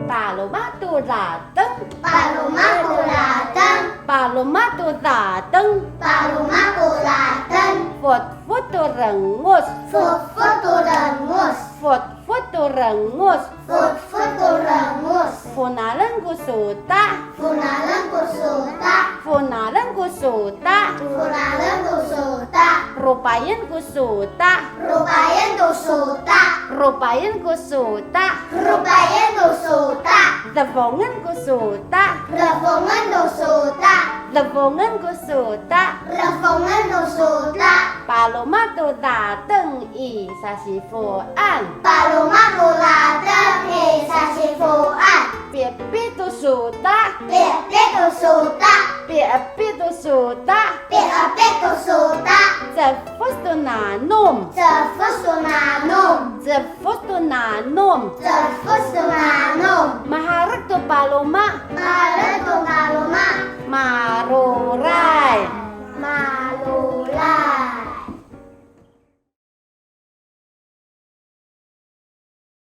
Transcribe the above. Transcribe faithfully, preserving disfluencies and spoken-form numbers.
Paloma to dateng. Paloma to dateng. Paloma to dateng. Paloma to dateng. Fotfot to rengos. Fotfot to rengos. Fotfot to rengos. Fotfot to rengos. Fonalen ko sota. Fonalen ko sota. Fonalen ko sota. Fonalen ko sota. Ropayen ko sota. Ropayen ko sota. Ropayen ko sota. Ropayen ko sota. Defongen ko sota. Defongen ko sota. Defongen ko sota. Defongen ko sota. Paloma to dateng i sasifoan. Paloma to dateng i sasifoan. Pi'epi to sota. Pi'epi to sota. Pi'epi to sota. Pi'epi to sota. Cefos to nanom. Cefos to nanom. Cefos to nanom. Cefos to nanom. Maherek to paloma. Maherek to